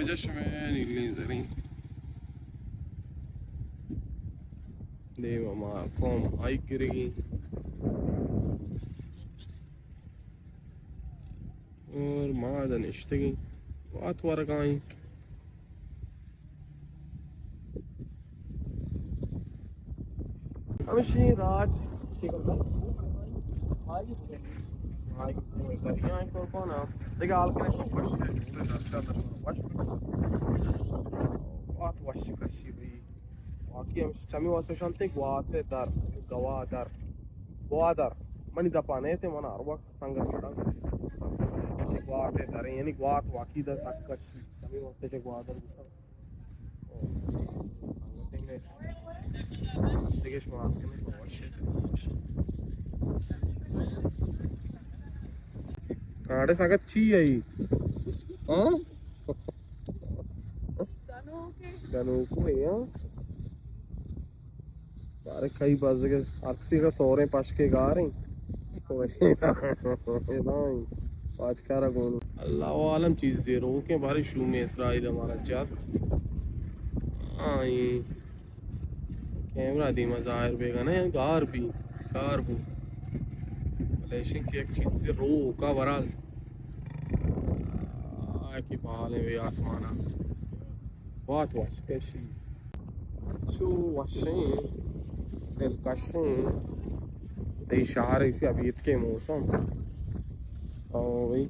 چشمیں نیلیں زریں۔ دیم ما قوم آئی گرگی اور ما دنشتگی وات ورگائیں۔ ہمشی راج، دگہ حال کنش وش، وش، وش کشی بھئی۔ واقعی ہم چمی واسطہ شانتے گوات در، گوادر، گوادر۔ منی دپا نیتے، من ہر وقت سنگت پڑا۔ گوات در، یعنی گوات واقعی در تک کشی۔ چمی واسطہ چہ گوادر بوتا۔ دگہ شما آس کنیں تو وش۔ آڑے سنگت چی ہے؟ ہاں؟ گنوکو ہے، ہاں؟ بارے کئی بزگ ہر کسی کا سوریں پشکے گاریں۔ پاچکارا گون۔ اللہ عالم چیزے روکیں بارے شومیں اسرائیل ہمارا جات۔ آئی کیمرہ دیما ظاہر بیگا نہ، گار بی، گار بو۔ بلے ایشیں کہ یک چیزے روکا برال۔ آ کہ بالیں وے آسمانا۔ وات وش کشی۔ چو وشیں، دلکشیں۔ تئی شہر ایشی ابیتکے موسم۔ او بھئی۔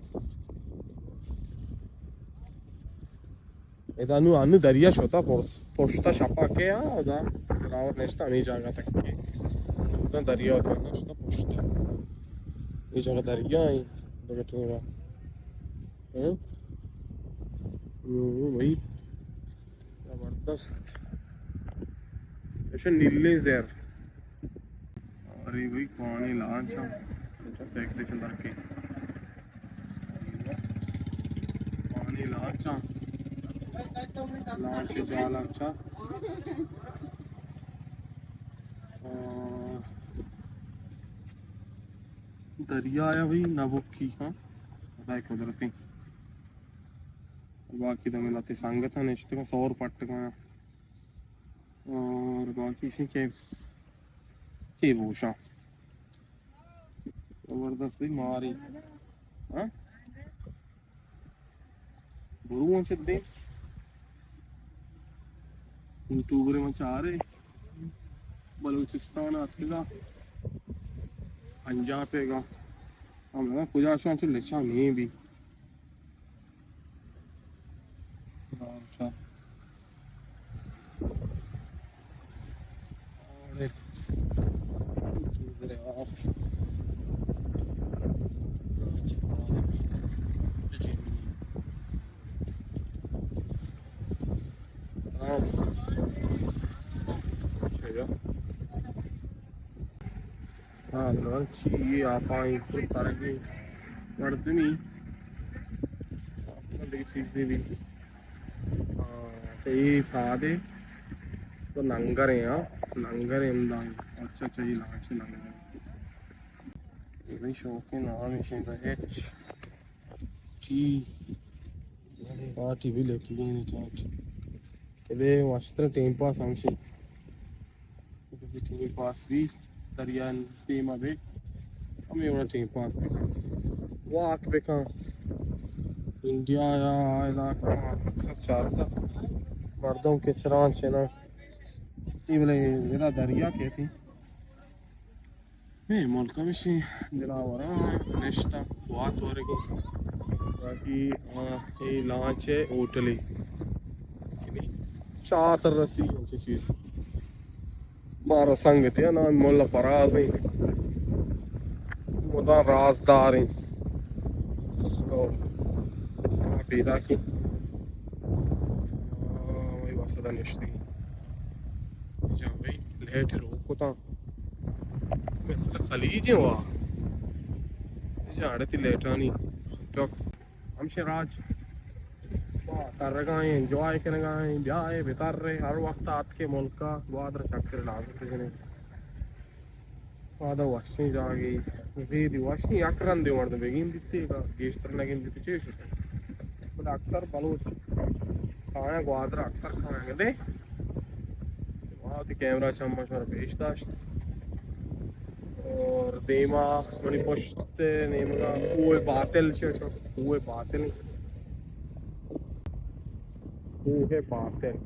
ادا نو انو دریا شتا پرس-، پشتا شپا کے آ، ادا دراور نشتا ہمیں جاگہ تک کے۔ مثلاً دریا تو نشتا پشتا۔ یہ جاگہ دریا ہے، دیکھو تو۔ ہاں؟ او بھئی۔ زبردست۔ ایشاں نیلیں زر۔ ارے بھئی، پانی لانچ ہم۔ اچھا، سائیکل چند رکھے۔ پانی لانچ ہم۔ لانچ جال اچھا۔ آ، دریا ہے بھئی، نہ بکی، ہاں۔ خدائے قدرتی۔ باقی تو ملاتے سنگت ہیں، نشتے کا سور پٹ کا۔ اور باقی سی کے، کے بوشا۔ زبردست بھئی ماری۔ ہاں؟ برو ہم چدے۔ یوٹیوبر من چارے۔ بلوچستان آتکگا۔ پنجاب گا۔ ہم کجا شان چل لچا نہیں بھی۔ اچھا۔ ہاں، چی یہ آپاں پر سرگی مردمی۔ دیگہ چیزے بھی۔ ہاں، اچھا، یہ سادے تو لنگر ہیں، ہاں، لنگر ہیں ہمدان۔ اچھا، اچھا، یہ لانچ لنگر۔ یہ بھی شوق ہے، نام ہے ایچ ٹی پارٹی بھی لکھی گئی ہے، چاٹ۔ یہ مستر ٹائم پاس ہمشی۔ کسی ٹائم پاس بھی دریا ٹیم ابے ہمیں وڑا ٹائم پاس بکن، واک بکن۔ انڈیا یا علاقہ اکثر چارتا مردم کچران چنا۔ یہ بلے میرا دریا کہتی۔ اے ملک ہمیشی دلاوراں نشتہ وات ورگی۔ باقی، آ، اے لانچ ہے ہوٹلی۔ چات رسی ہمچی چیز۔ مارا سنگتے نام ملا پراز ہیں۔ مدام رازدار ہیں۔ تو پیدا کی۔ آ، وہی واسطہ نشتی۔ جان بھائی، لیٹ روک کتا۔ مثل خلیج وا۔ جاڑے تی لیٹانی۔ ٹک۔ ہمشے راج۔ ترگائیں، انجوائے کنگائیں، بیائے، بترے، ہر وقت آتکے ملکا، گوادر چکر لازم بجنے۔ پادا وشیں جاگے، زیدی وشیں، یک رندے مردم بگندیت، گیشتر نگندیت، چے شتے؟ بلے اکثر بلوچ آیا گوادر اکثر کھانا گندے۔ وہاں تی کیمرہ چم شمارا پیش داشت۔ اور دیما منی پشت نیمگا کوہ باتل چہ، کوہ باتل، کوہ باتل۔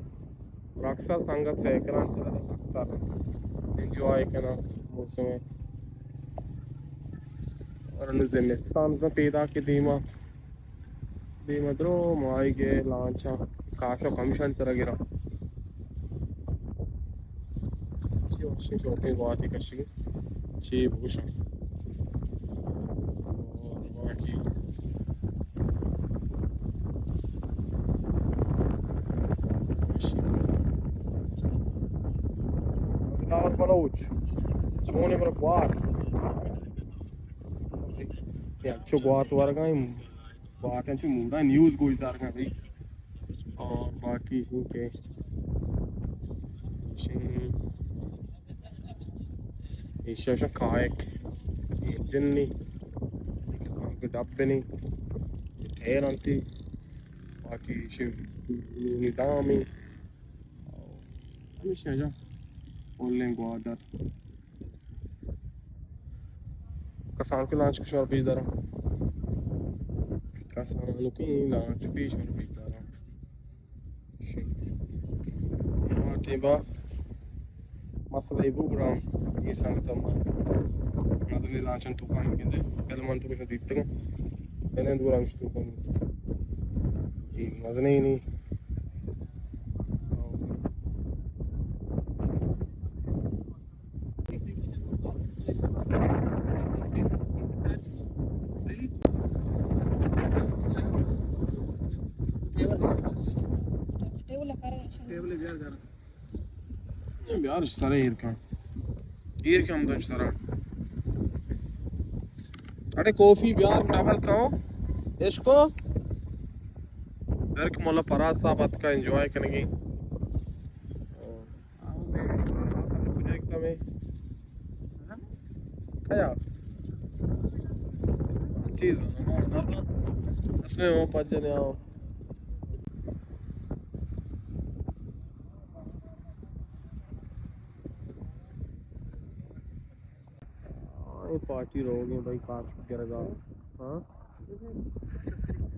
اور اکثر سنگت سیکلان سر سکتا انجوائے کنا موسم۔ اور انو زمستان زا پیدا کے دیما دیما درو ماہیگے لانچاں کاشو کمشان سرا گراں۔ چی وشیں شوقیں گواتے کشگی چی بگوشاں۔ اور باقی دلاور بلوچ چونے برا گوات۔ یا چو گوات ورگا باتیں چو موڈا نیوز گوش دارگا بھائی۔ اور باقی شین کے شین ایشا شا کائک انجن نی، کسان کے ڈب نی، ٹائر انتی، باقی شین نظامی۔ ہمیشہ جا اولیں گوادر۔ کسانکی لانچ کشور پیش دارم۔ کسانکی لانچ پیش پیش دارم۔ ہما ٹیم با مسئلہ بو گڑا اے سنگت ہم مزنی لانچن توکا ہم گندے۔ پہلے من تو کچھ دیتگا۔ پہلے دورا ہمش توکا اے مزنی نی۔ بیار سر ایر کن، ایر کن دم سرا۔ اڑے کافی بیار ڈبل کھاؤ، عشقو۔ بیار کہ مولا فراز صاحب اتکا انجوائے کنگی۔ آؤ میں، آ، آ سنگت کجا ایکتا میں؟ کیا؟ چیز نہ، نہ، نہ۔ اس میں وہ پنجنے آؤ۔ ہاں، یہ پارٹی روگی بھائی، کاش گرگا۔ ہاں؟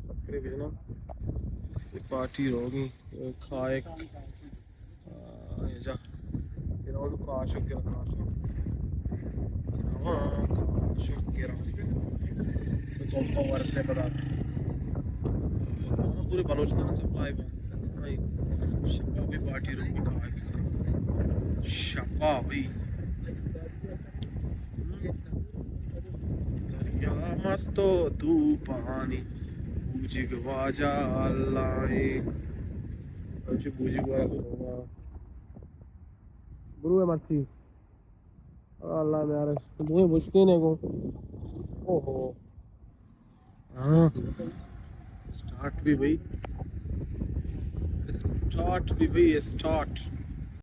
شکری بجنا۔ یہ پارٹی روگی، کھائے۔ آ، اے جا۔ اے اولو کاشو گر، کاشو۔ ہاں، کاشو گر۔ تو تم کو ورتے بدا۔ پورے بلوچستان سپلائی بند۔ شپا بھی پارٹی روگی کھائے۔ شپا بھی۔ دریا مست و توپانی، بوجیگ واجہ اللہ ایں۔ انچو بوجیگ وارا برو۔ برو اے مرچی۔ اللہ میارش۔ دوئیں بشتینے گو۔ اوہو۔ ہاں۔ اسٹارٹ بھی بھائی۔ اسٹارٹ بھی بھائی، اسٹارٹ۔